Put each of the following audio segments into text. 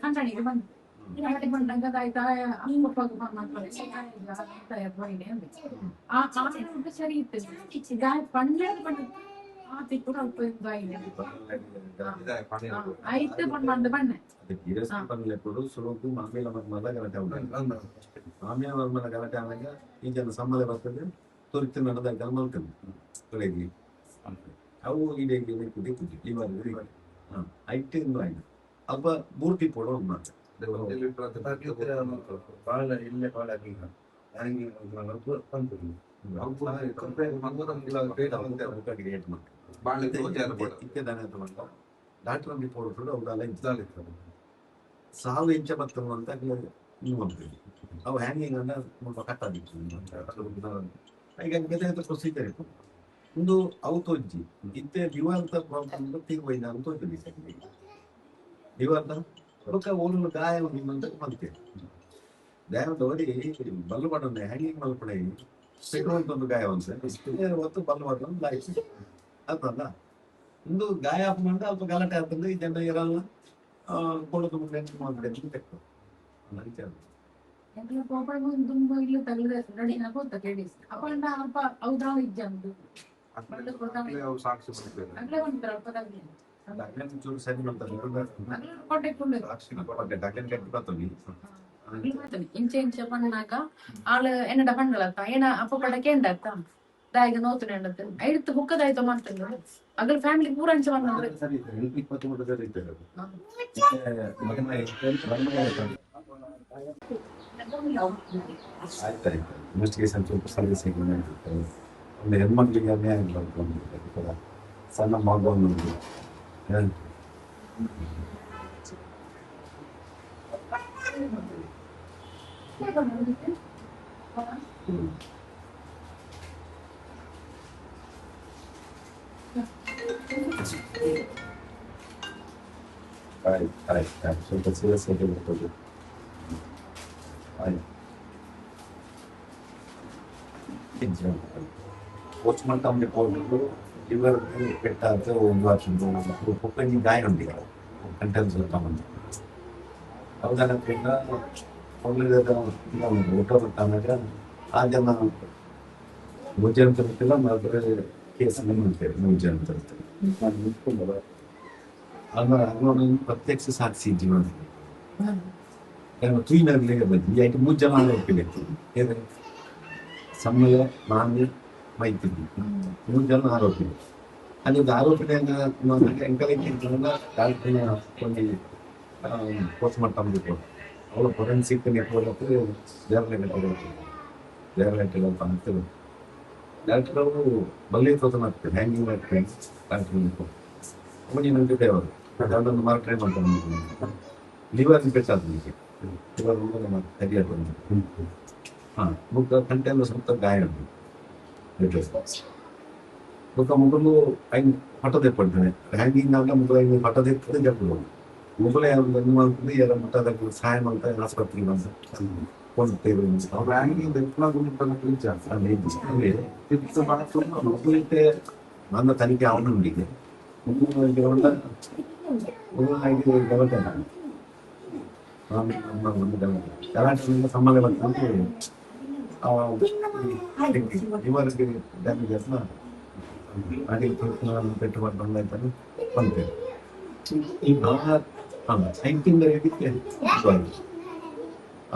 ಕನ್ನಡಿಗೆ ಬಂತು. ಬಂದಾಗ ಆಯ್ತಾ, ಅಪ್ಪಗೆ ಫೋನ್ ಮಾಡ್ತಾರೆ. ಆ ಆ ಸರಿ ಇತ್ತು. ಗಾಯ ಪಂಡ ಪಂಡ ಆತಿತ್ತು ಅಲ್ಪ ಗಾಯ ಆಯ್ತು ಪಂಡ ಬಂದ ಬಣ್ಣ. ಪನ್ಲೆಪ್ಪುಡು ಸುರುಕು ಮಾಮಿಲ ಮರ್ಮಲ ಗಲಾಟೆ ಉಂಟು. ಮಾಮಿಯ ಮರ್ಮಲ ಗಲಾಟೆ ಆನಾಗ ಈ ಜನ ಸಮ್ಮಲೆ ಬರ್ತದೆ, ತುರಿತು ನಡೆದ ಮಲ್ತದೆ ತೊಳೆಗಿ ಅವು ಇಡೀ ದಿಕ್ಕುಜಿ ಇವಾಗ ಐಟ್ ಆಯ್ತು ಅಲ್ಪ ಮೂರ್ತಿ ಪೋಡ ಉಂಟು ಮಾತ್ರ. ಬಾಳ ಇಲ್ಲೇ ಬಾಳ ಕ್ರಿಯೇಟ್ ಮಾಡ್ತಾರೆ. ಇತ್ತೆ ದಾನೆ ಅಂತ ಡಾಕ್ಟರ್ ಅಂಗಡಿ ಪೋಡು ಅವು ದಾಲ ಸಾವು ಎಂಚ ಬರ್ತದೆ ಅಂತ ನೀವು ಮಾಡ್ತೀವಿ. ಅವು ಹ್ಯಾಂಗಿಂಗ್ ಅನ್ನ ಮುಲ್ಪ ಕಟ್ಟಾದಿತ್ತು. ಈಗ ಬೇತೆ ಬೇತೆ ಪ್ರೊಸೀಜರ್ ಇತ್ತು. ಒಂದು ಅವು ತೋಜ್ಜಿ ಇತ್ತೆ ಲಿವರ್ ಪ್ರಾಬ್ಲಮ್ ತೀರ್ ಅಂತ ತೋಜಿ ಲಿವರ್ ಬೊಕ್ಕ ಓಲು ಗಾಯ ಉಂಡು ಅಂತ ಮಂತೆ ಗಾಯ ಉಂಟು. ಬಲ್ಲು ಪಡೊಂಡೆ ಹ್ಯಾಂಗಿಂಗ್ ಮಲ್ಪಡೆ ಪೆಟ್ರೋಲ್ ಒಂದು ಗಾಯ ಉಂಟು ಒತ್ತು ಬಲ್ಲು ಪಡೊಂದು ಲೈಫ್ ಅತ್ತಲ್ಲ. ಒಂದು ಗಾಯ ಆಪುಂಡ ಅಲ್ಪ ಗಲಾಟೆ ಆಗ್ತದೆ. ಈ ಜನ ಇರಲ್ಲ ಕೊಡೋದು ಮುಂದೆ ತೆಕ್ಕು ವಿಚಾರ. ಎಂಕ್ಲ ಪೋಪಡ ದುಂಬು ಇಲ್ಲಿ ತಗಲ್ದೆ ರೆಡಿನ ಪೋತ ಕೇಳಿಸ್ ಅಪಂಡ ಅಲ್ಪ ಹೌದಾ ಇಜ್ಜಂದು. ಸಾಕ್ಷಿ. ಅಗ್ಲೇ ಬಂತಾರೆ ಅಲ್ಪ ತಗ್ಲಿ. ಚೂರು ಸರಿ ಮಾಡ್ತಾರೆ. ಅಗ್ಲೇ ಕಾಂಟ್ಯಾಕ್ಟ್ ಉಂಡು. ಡಾಕ್ಟರ್ ಕಟ್ಟಿ ಬರ್ತದೆ. ಇಂಚೆ ಇಂಚೆ ಪಣ್ಣಾಗ ಆಳು ಎನ್ನಡ ಪಂಡಲತ್ತ ಏನ ಅಪ್ಪ ಪಡ ಕೇಂಡತ್ತ ದಾಯಿಗ ನೋತು ನೆಂಡತ್ತು ಐಡ್ತು ಬುಕ್ಕದಾಯ್ತು ಮಾಡ್ತಂದ್ರೆ ಅಗಲ್ ಫ್ಯಾಮಿಲಿ ಪೂರ ಅಂಚೆ ಬಂದ್ರೆ. ಸರಿ, 23 ಸರಿ ಇತ್ತು. ಆಯ್ತಾಯ್ತು, ಇನ್ವೆಸ್ಟಿಗೇಷನ್ ಸ್ವಲ್ಪ ಸರ್ವಿಸ್ ಒಂದು ಹೆಣ್ಮಕ್ಳಿಗೆ ಅನ್ಯಾಯ ಆಗಬಾರ್ದು ಒಂದು ಕೂಡ ಸಣ್ಣ ಮಗು ಒಂದು. ಆಯ್ತು ಆಯ್ತು ಆಯ್ತು, ಸ್ವಲ್ಪ ಸೀರಿಯಸ್ ಆಗಿ ಬರ್ತದೆ. ಆಯ್ತು, ಪೋಸ್ಟ್ ಮಾರ್ಟಮ್ ರಿಪೋರ್ಟ್ ಲಿವರ್ ಪೆಟ್ಟಾದ ಒಂದು ವರ್ಷ ಪೊಕ್ಕಂಜಿ ಗಾಯ ಉಂಟು ಕಂಟೆನ್ಸ್ ತಗೊಂಡು ಹೌದಲ್ಲ. ಊಟ ಬರ್ತಾನಾಗ ಆ ಜನ ಮೂರು ಜನ ತರ್ತಿಲ್ಲ ಮಾತ್ರ ಕೇಸ್ ಮಾಡ್ತೇವೆ. ಮೂರು ಜನ ತರ್ತಾರೆ. ನಾನು ನಿಂತ್ಕೊಂಡಲ್ಲ ಅಂದ್ರೆ ಪ್ರತ್ಯಕ್ಷ ಸಾಕ್ಷಿ ಜೀವನ ತೂಯಿನಾಗಲೇ ಬಜ್ಜಿ ಐಟ್ ಮೂರು ಜನ ಆರೋಪಿ ಏನೇ ಸಮ್ಮಯ ಮಾನ್ಯ ಮೈತ್ರಿ ಮೂರು ಜನ ಆರೋಪಿ. ಅಲ್ಲಿ ಒಂದು ಆರೋಪಿ ಎಂಕರೇಜ್ ಡಾಕ್ಟರ್ನ కొన్ని ಪೋಸ್ಟ್ ಮಾರ್ಟಮ್ ರಿಪೋರ್ಟ್ ಅವಳು ಫೊರೆನ್ಸಿಕ್ ರಿಪೋರ್ಟ್ ಬೇರೆ ಬೇರೆ ಅಂತ ಆಗ್ತದೆ. ಡಾಕ್ಟರ್ ಅವರು ಬಲ್ಲಿ ತೋತನ ಆಗ್ತದೆ ಹ್ಯಾಂಗಿಂಗ್ ಆಗ್ತದೆ. ಡಾಕ್ಟರ್ ರಿಪೋರ್ಟ್ ಅವನಿಗೆ ಅವರು ಅದೊಂದು ಮಾರ್ಕ್ ಟ್ರೈ ಮಾಡ್ತಾರೆ. ಲಿವರ್ ಪೆಟ್ಟಾದ ಲಿವರ್ ಸರಿಯಾದ ಹಾ ಬುಕ್ಕ ಕಂಟೆಲ್ಲ ಸುತ್ತ ಗಾಯ ಉಂಟು. ಬೊಕ್ಕ ಮೊದಲು ಐನ್ ಪಟ ತೆಪ್ಪಡ್ತಾನೆ ಹ್ಯಾಂಗಿಂಗ್ ಆಗ ಮೊದಲು ಐನ್ ಪಟ ತೆಪ್ಪದೆ ಜಪ್ಪು ಮೊದಲೇ ಒಂದು ಮಲ್ತದೆ ಎಲ್ಲ ಮಠದ ಸಹಾಯ ಮಾಡ್ತಾರೆ ಆಸ್ಪತ್ರೆಗೆ ಬಂದು ಕೊಂಡ್ತೇವೆ. ಹ್ಯಾಂಗಿಂಗ್ ಮೊದಲಿತ್ತೆ ನನ್ನ ತನಿಖೆ ಅವನುಂಡಿಗೆ ಗಲಾಟೆ ಗಲಾಟೆ ಸಂಬಂಧ ಬಂತಂದ್ರೆ ಲಿವರ್ಗೆ ಡ್ಯಾಮೇಜ್ ಆಯ್ತಾ ಅಡಿಗೆ ಪೆಟ್ಟು ಬಂದಾಯ್ತಾನೆ ಬಂತೆ ಈ ಐದು ಇದಕ್ಕೆ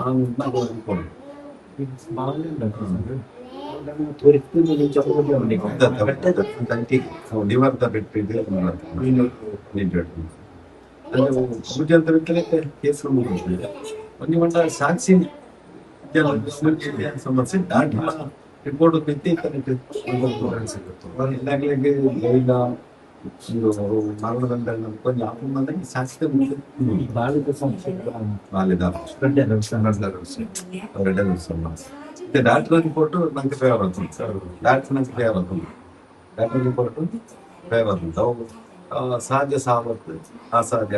ಅನ್ಕೊಂಡು ಲಿವರ್ the ಪೆಟ್ಟು ಇದೆ. ಭುಜಂತ ಕೇಸ್ ಒಂಜಿ ಮಂಡ ಸಾಕ್ಷಿ ಸಮಸ್ಯೆ ಡಾಕ್ಟರ್ ರಿಪೋರ್ಟ್ ಬಿತ್ತಿ ಇಲ್ಲ ಮರಣದಂಡ ಕೊಂಚ ಆಪುಂಡ ಸಾಕ್ಷಿ ಬಾಳಿದ ಸಂಸ್ಥೆ. ಬಾಲ್ಯದ ಡಾಕ್ಟರ್ ರಿಪೋರ್ಟ್ ನಂಗೆ ಫೇವರ್ అవుతుంది. ಡಾಕ್ಟರ್ ನಂಗೆ ಫೇವರ್ అవుతుంది. ಡಾಕ್ಟರ್ ರಿಪೋರ್ಟ್ ಫೇವರ್ అవుతుంది. ಅವು ಸಹಜ ಸಾವತ್ತು ಅಸಹಜ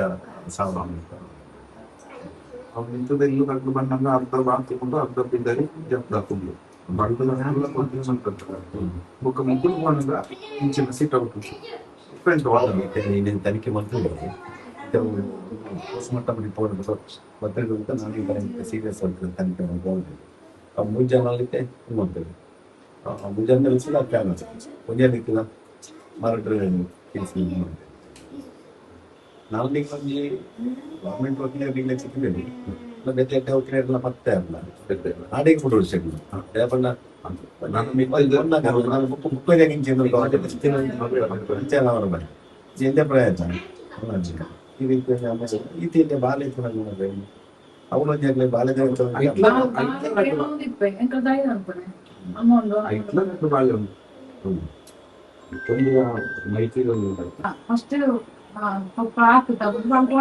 ಸಾವು. ಅವ್ನು ಇಂಥದ್ದು ಇಲ್ಲೂ ಕಟ್ಟು ಬಂದಾಗ ಅರ್ಧ ಬಾತಿಕೊಂಡು ಅರ್ಧ ಬಿದ್ದರೆ ಜಪ್ಪ ಹಾಕೊಂಡು ಬೊಕ್ಕ ಮುಗ್ಗುಲು ಪೋನಗ ಇಂಚಿನ ಸಿಟ್ ಔಟ್ ಫ್ರೆಂಡ್. ತನಿಖೆ ಮಾಡ್ತಾರೆ. ಪೋಸ್ಟ್ ಮಾರ್ಟಮ್ ರಿಪೋರ್ಟ್ ಬತ್ತಿನ ನಾನು ಸೀರಿಯಸ್ ಆಗ್ತದೆ ತನಿಖೆ ಮಾಡ್ಕೊಂಡು ಆ ಮೂರು ಜನ ಅಲ್ಲಿತ್ತೆ ಮಾಡ್ತೇವೆ. ಮೂರು ಜನ ನಿಲ್ಸಿಲ್ಲ, ಫೇಮಸ್ ಒಂದೇ ನಿಕ್ಕಿಲ್ಲ ಮರ್ಡರ್ ಕೇಸ್ ಮಾಡ್ತೇವೆ. ನಾನು ಒಂಜಿ ಗೌರ್ಮೆಂಟ್ ವಕೀಲ ಸಿಕ್ಕಿದ್ದೇನೆ, ಬೇತೆ ಎಡ್ಡೆ ವಕೀಲರೆಲ್ಲ ಮತ್ತೆ ಅಲ್ಲ ನಾಡೇಗೆ ಫೋಟೋ ಸಿಗ್ಲು ಪಂಡ ನಾನು ಬುಕ್ ಇಂಚೆ ಅವರ ಬನ್ನಿ ಎಂತ ಪ್ರಯತ್ನ ಈ ರೀತಿ ಈ ರೀತಿ ಬಾಲೆ ಅವನೊಂದು ಆಗ್ಲಿ ಬಾಲೆ. ಎಂಕಲ್ ದಾಯಿ ಅನ್ಪಣೆ ಅಮೌಂಟ್. ಐಟ್ಲ ಬಾಳೆ ಉಂಟು. ಒಂದು ಮೈತ್ರಿ ಒಂದು ಉಂಟು. ಫಸ್ಟ್ ಪಪ್ಪ ಹಾಕುತ್ತಾ ಬಂದು.